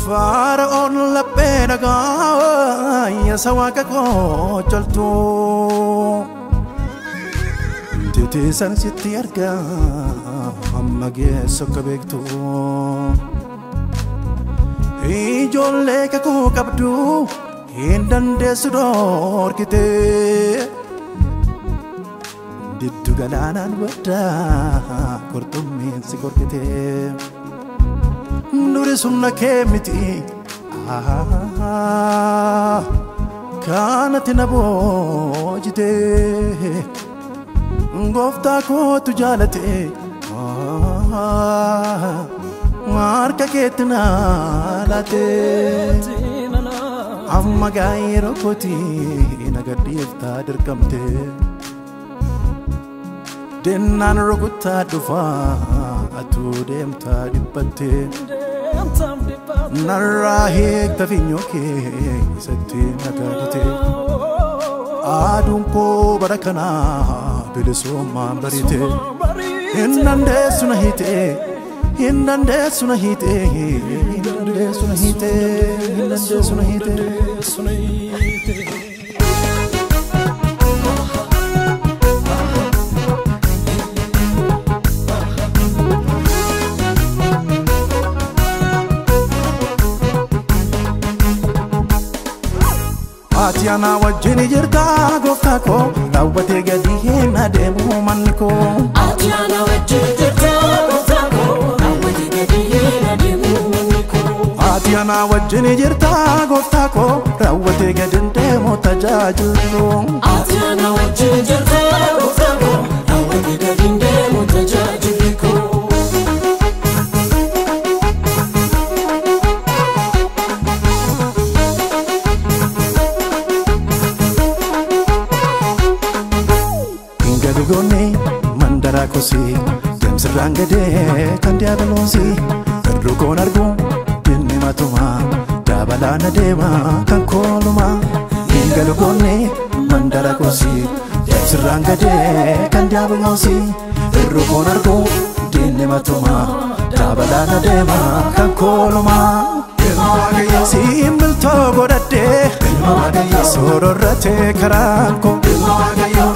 Fara'oon laphee dhagaa isa waaqa koo choltu. Titiisan sitti argaa amma geessu akka beektu. Ijoollee kakuu qabdu hin dandeessu dhorkite. Diddu galaanaan baddaa qurxummiin si qorkite. Nuri sumna kee miti kanatti na boojite. Gooftaa kootu jaalate harka keetti na laate. Amma gaa'ee kooti na gadhiiftaa dirqamte. Dennaan rukuttaa dhufaa atuu deemtaa dhiphatte. Narraa hiikta finyoo kee isatti na gaadite. Aduun koo bara kanaa bilisummaan bariite. Hin dandeessu na hiite, hin dandeessu na hiite, hin dandeessu na hiite, hin dandeessu na hiite. Ati ana wajjin jirta gooftaa koo raawwatee gadi hin adeemu manni koo. Ati ana wajjin jirta gooftaa koo raawwatee gadi hin adeemu manni koo. Ati ana wajjin jirta gooftaa koo raawwatee gadi hin deemu tajaajillu. Ati ana wajjin jirta gooftaa koo raawwatee gadi hin deemu tajaajilli koo. Goonni mandara kosi deemsirraan gadee kan diiyaabiloosi irru koon argu dinni matuma dabalaan adeema kan kooluma. Hingalu goonni mandara kosi deemsirraan gadee kan diiyaabiloosi irru koon argu dinni matuma dabalaan adeema kan kooluma. Siin biltoo godhadhee sororratee karaan koo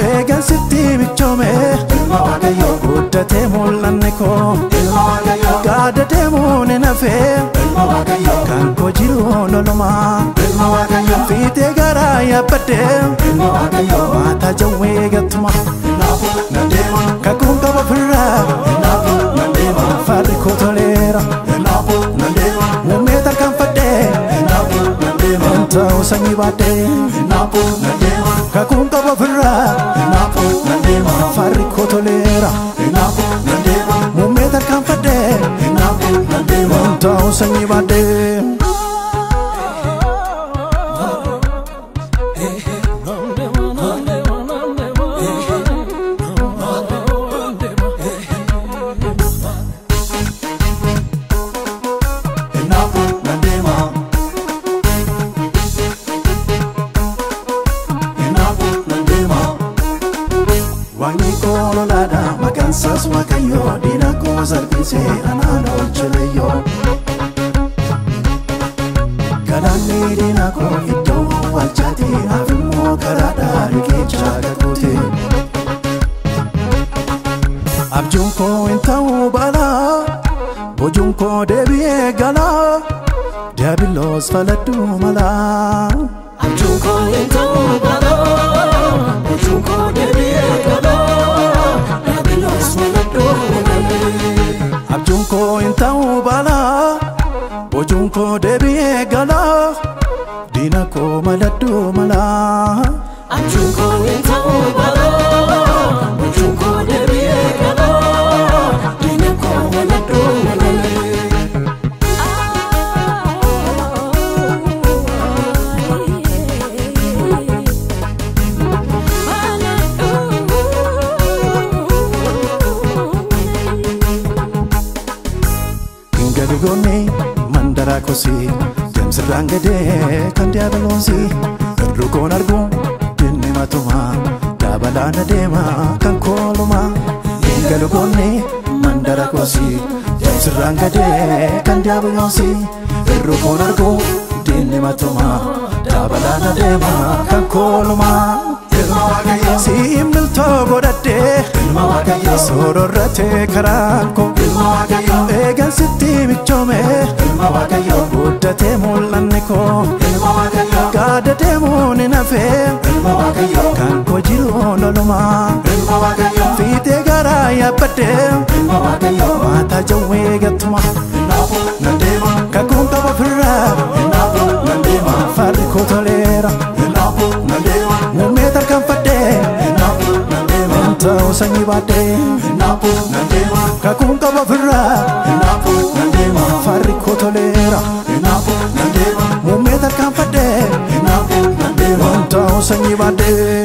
eegan sitti michoome guddatee mul'anne koo gaada deemuun hin hafee kan koo jiruun olumaa fiixee garaa yaabbadhee maataa jawwee gattuma kakuun qaba ofirraa farri koo toleera. Muummee tarkaanfadhee hin ta'u sanyii baadhee kakuun qaba ofirraa farri koo toleera. Muummee tarkaanfadhee hin ta'u sanyii baadhee. Waaqni koo lolaadha maqaan isaas Waaqayyoo diina koo salphisee anaan oolcheleyyoo. Galaanni diina koo iddoo awwaalchaati naaf immoo karaadha riqicha kakuuti. Abjuun koo hin ta'u balaa bojuun koo deebi'ee galaa diiyaabiloos faladhuu malaa. Abjuun koo hin ta'u balaa bojuun koo deebi'ee galaa diiyaabiloos faladhuu malaa. Abjuun koo hin ta'u balaa bojuun koo deebi'ee galaa diina koo maladhuu malaa. Abjuun koo hin ta'u balaa bojuun koo deebi'ee galaa diina koo maladhuu malaa. Hingalu goonni mandara kosi deemsirraan gadee kan diiyaabiloosi irru koon argu dinni matuma dabalaan adeema kan kooluma. Hingalu goonni mandara kosi deemsirraan gadee kan diiyaabiloosi Irru koon argu diinni matuma dabalaan adeema kan koolumaa. Siin miltoo godhadhee sororratee karaan koo eegan sitti michoome guddatee mul'anni koo gaada deemuun hin hafee kan koo jiruun olumaa fiixee garaa yaabbadhee maataa jawwee gattuma kakuun qaba ofirraa farri koo toleera. Muummee tarkaanfadhee ta'uu sanyii baadhee kakuun qaba ofirraa farri koo toleera. Muummee tarkaanfadhee ta'uu sanyii baadhee.